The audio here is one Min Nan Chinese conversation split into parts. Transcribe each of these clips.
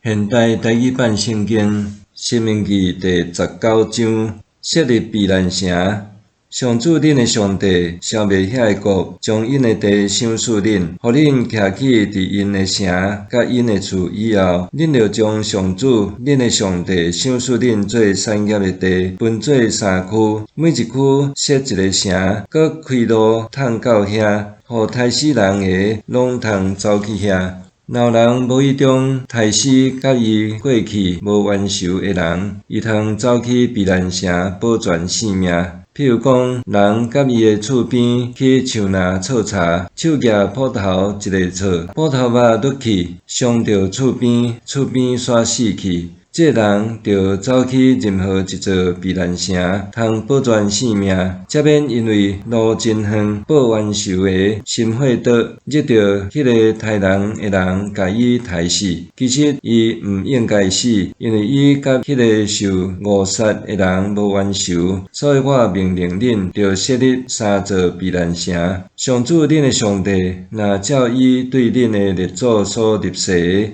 現代台語版聖經《申命記》第19章，設立避難城。上主恁的上帝消滅遐个國，將𪜶的地賞賜恁，予恁徛起佇𪜶的城佮𪜶的厝以後，恁著將上主恁的上帝賞賜恁做產業的地分做三區，每一區設一个城，閣開路通到遐，予刣死人的攏通走去遐。若有人無意中刣死佮伊過去無冤仇的人，伊通走去避難城保全性命。譬如講，人佮伊的厝邊去樹林採柴，手舉斧頭一个挫，斧頭肉落去，傷著厝邊，厝邊煞死去。這个人著走去任何一座避難城，通保全性命，才免因為路真遠，報冤仇的心火灼，惹著彼个刣人的人共伊刣死。其實伊毋應該死，因為伊佮彼个受誤殺的人無冤仇，所以我命令恁，著設立三座避難城。上主恁的上帝，若照伊對恁的列祖所立誓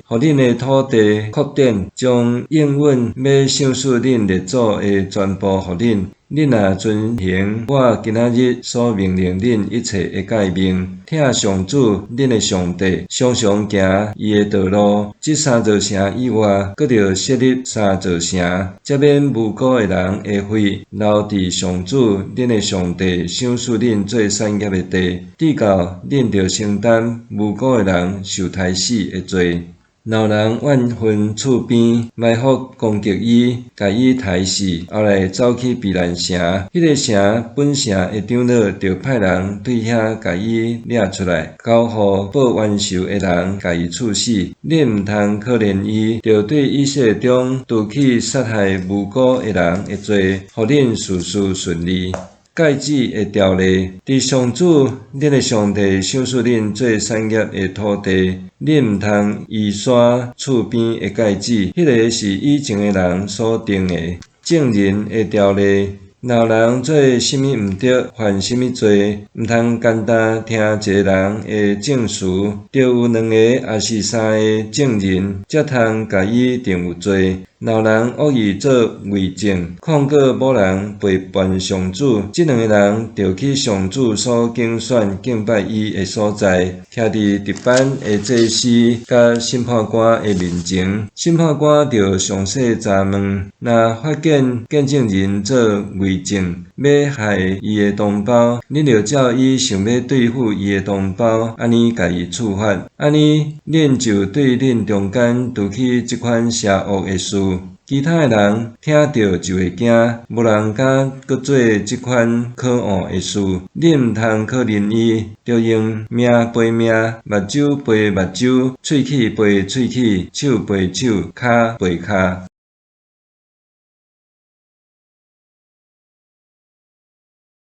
的，予恁的土地擴展，將應允欲賞賜恁列祖的全部予恁。恁若遵行我今仔日所命令恁一切的誡命，疼上主恁的上帝，常常行伊的道路，這三座城以外，閣著設立三座城，才免無辜的人的血流佇上主恁的上帝賞賜恁做產業的地，直到恁著承擔無辜的人受刣死的罪。若有人怨恨厝邊，埋伏攻擊伊，共伊刣死，後來走去避難城，彼个城本城的長老著派人對遐共伊掠出來，交予報冤仇的人共伊處死。恁毋通可憐伊，著對以色列中除去殺害無辜的人的罪，予恁事事順利。戒指的條例，佇上主恁的上帝賞賜恁做產業的土地，恁毋通移徙厝邊的界址，彼个是以前的人所定的。證人的條例，若有人做啥物毋著，犯啥物罪，毋通干焦聽一个人的證詞，著有兩個抑是三个證人，才通共伊定有罪。若有人惡意做偽證，控告某人背叛上主，這兩个人著去上主所揀選敬拜伊的所在，徛佇值班的祭司佮審判官的面前，審判官著詳細查問。若發現見證人做偽證，欲害伊的同胞，恁著照伊想欲對付伊的同胞，按呢共伊處罰。按呢，恁就對恁中間除去這款邪惡的事。其他的人聽著就會驚，無人敢閣做這款可惡的事。恁毋通可憐伊，著用命賠命，目睭賠目睭，喙齒賠喙齒，手賠手，跤賠跤。